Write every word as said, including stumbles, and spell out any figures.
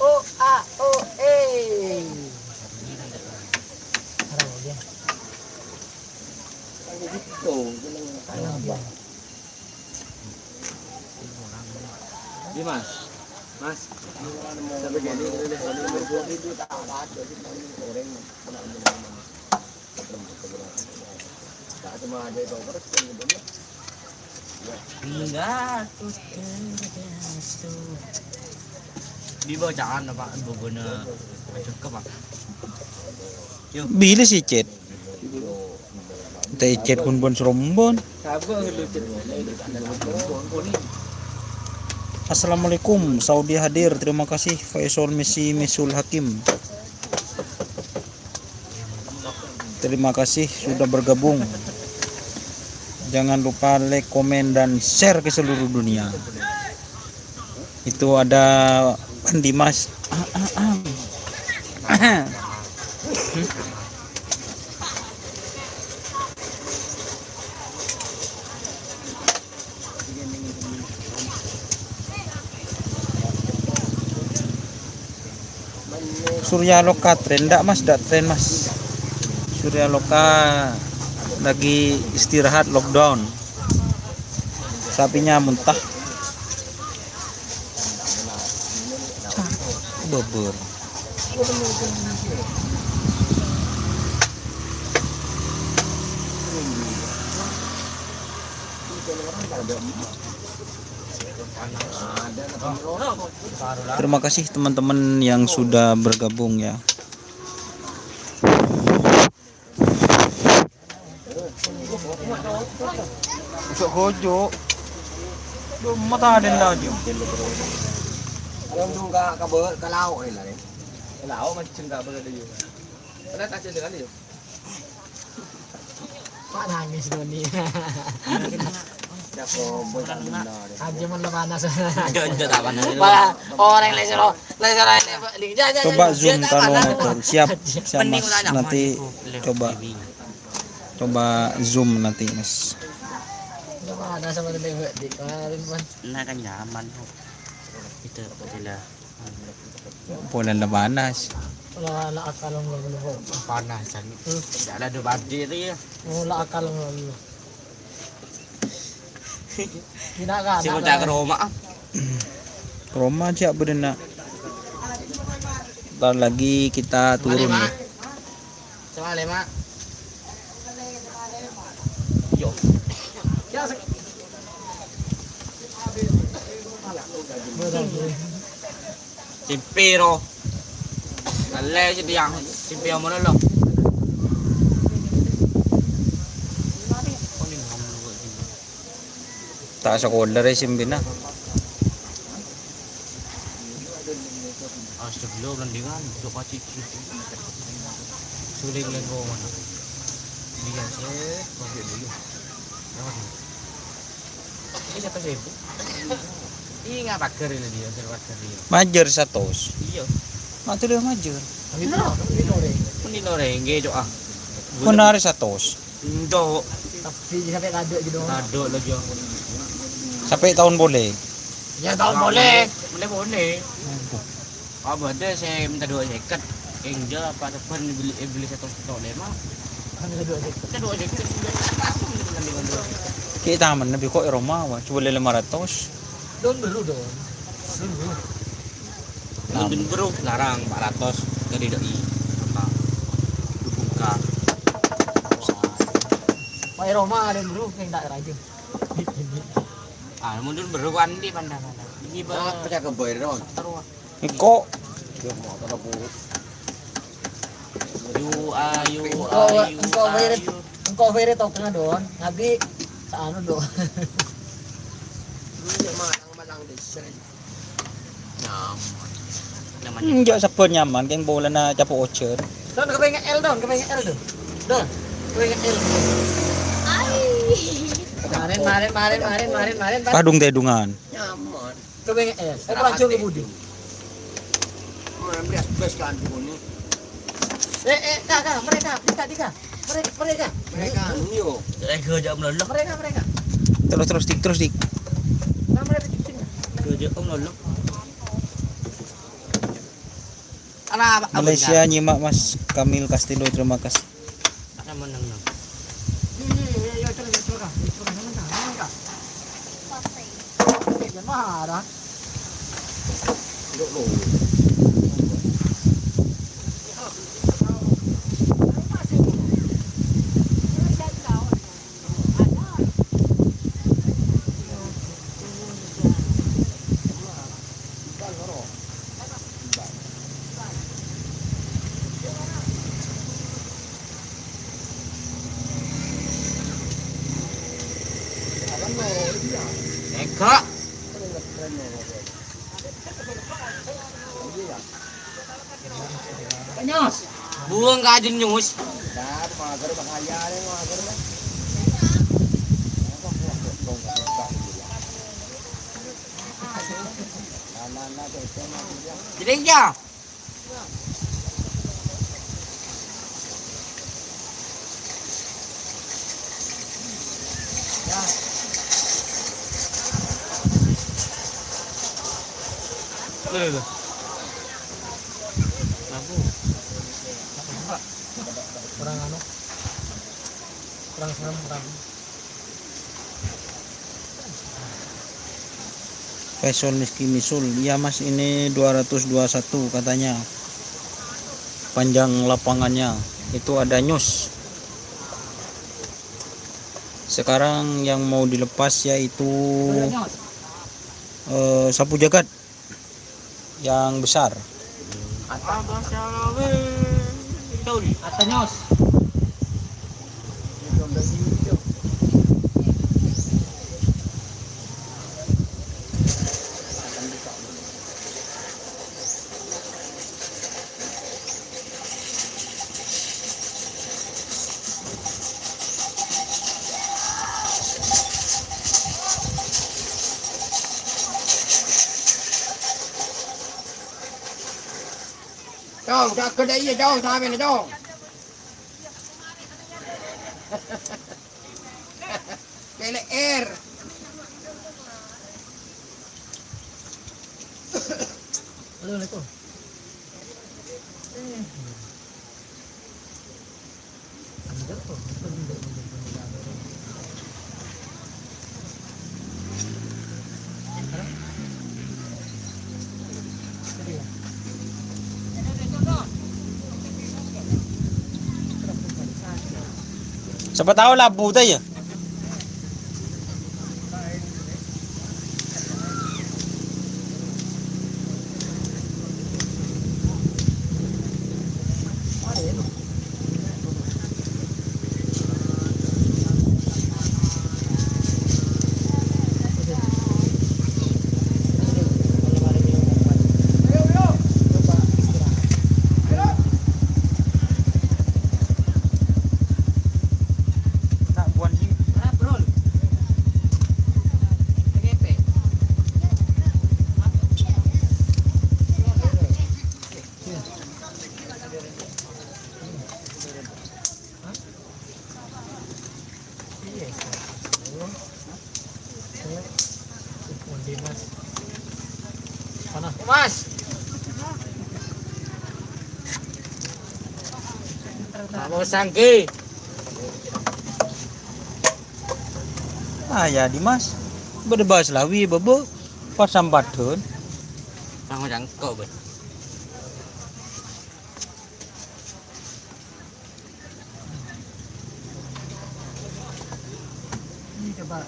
O, A, O, E. Arapa, ya? Gitu, jeneng apa? Iya, Mas. Mas. Sampai gini, ini, ini, ini, ini, tak ada, orang. Enggak, tuh, tuh. Di bawah jangan, Pak, bubuna. Cakep, Pak. Yuk. Bilâ sè cèt? Tè cèt kun bon serombon. Assalamualaikum, Saudi hadir. Terima kasih, Faisal Messi, Mesul Hakim. Terima kasih sudah bergabung. Jangan lupa like, komen, dan share ke seluruh dunia. Itu ada Dimas. Surya Loka tren ndak, Mas? Ndak tren, Mas. Surya Loka lagi istirahat lockdown. Sapinya muntah. Bubur. Terima kasih teman-teman yang sudah bergabung ya. Sok gojo. Duh, mata ada lagi. Yang dong ka, ka bawah, ka laut ni lah ni. Laut macam tak boleh dia. Ada kaca sekali ya. Pak nangis Doni. Aja men lo panas. Aja, aja tak panas. Pak, orang lain sero, lain sero ini, Pak. Ini, ya, ya, ya, Coba ya, zoom ya, tolong panas, atur. Pak. Siap, siap, Mending Mas. Nanti coba, coba zoom nanti, Mas. Lo panas sama tadi, Pak, di kemarin, Pak. Nah, kan nyaman, Pak. Itu, betul lah. Polana panas. Wala akal ngolo. Panasan. Hmm. Tidak ada badi itu ya. Wala akal ngolo. Tidak kan? Si bocah ke rumah. Ke rumah siap bedenna. Ntar lagi kita turun. Lima. Coba lima. Yo. Simpe ro. Kalle si tiang, simpe yang mana lo? Ta' sakola rè S M P na. Astagfirullah, landingan, cok, pacik. Suling lengkongan. Iya, sih, pakai dulu. Ini seratus ribu. Iya, pagar ini dia, pagar dia. Majâr satos. Iya. Mak tuh dia majâr. Ini loreng, nggih, cok, ah. Benar satos. Enggak. Tapi sampai kaduk gitu. Kaduk lagi. Sampai tahun boleh. Ya, tahun boleh. Boleh, boleh. Ah, bâdâ sè minta dua seket. Enggak, apa, depan beli, eh, beli satu stok lima. Minta dua seket. Minta dua seket. Kita aman, lebih kok Roma, wah, coba lima ratus. Don dulu, Don. Don dulu. Mundun, Bro, larang empat ratus ke D D I. Apa? Dibuka. Pak Roma ada, Bro, yang tak rajin. Ah, mundun, Bro, kan di pandang-pandang. Ini, Bro. Ah, pecah ke boy, Ron. Terus. Engko'. Yo, motor, Bu. Yu, ayu, engko', ayu, engko' ayu. Engko' were tokang, Don. Nabi, saano, Don. Ini malang-malang desa. Nyaman. Enjâ' sabbhân nyaman, kèng polana capo' ojhân. Don, kepengin L, Don, kepengin L, Don. Don, kepengin L. Maren, maren, maren, maren, maren, maren. Padung tèdungan. Nyaman. Kepengin L. Operasi ke budi. Mana beli bes kan di sini? Eh, eh, Kak, Kak, mereka, Dika, Dika. Mereka, mereka. Mereka, yo. Mereka aja melolong. Mereka, mereka. Terus, terus, Dik, terus, Dik. Nah, mereka di sini. Mereka Malaysia nyimak Mas Kamil Castillo, terima kasih. Enggak. Nyos. Buang ka ajun nyus. Jadi ya. Loh, loh, loh. Lampu. Kurang anu. Kurang serem, kurang. Faisal Miski Misul, "Ya Mas, ini dua ratus dua satu katanya. Panjang lapangannya. Itu ada nyus." Sekarang yang mau dilepas yaitu, eh, sapu jagat yang besar. Atanyos. Cong, jaga dek iya, Cong, sampeyan, Cong. P L R. Assalamualaikum. Siapa tahu labu teh ya. Mas. Kamu sangki. Ah, ya, Dimas. Bâdâ bâs lawi, bâbâ. Pas sampatun. Kamu jangko, Bos. Ini coba.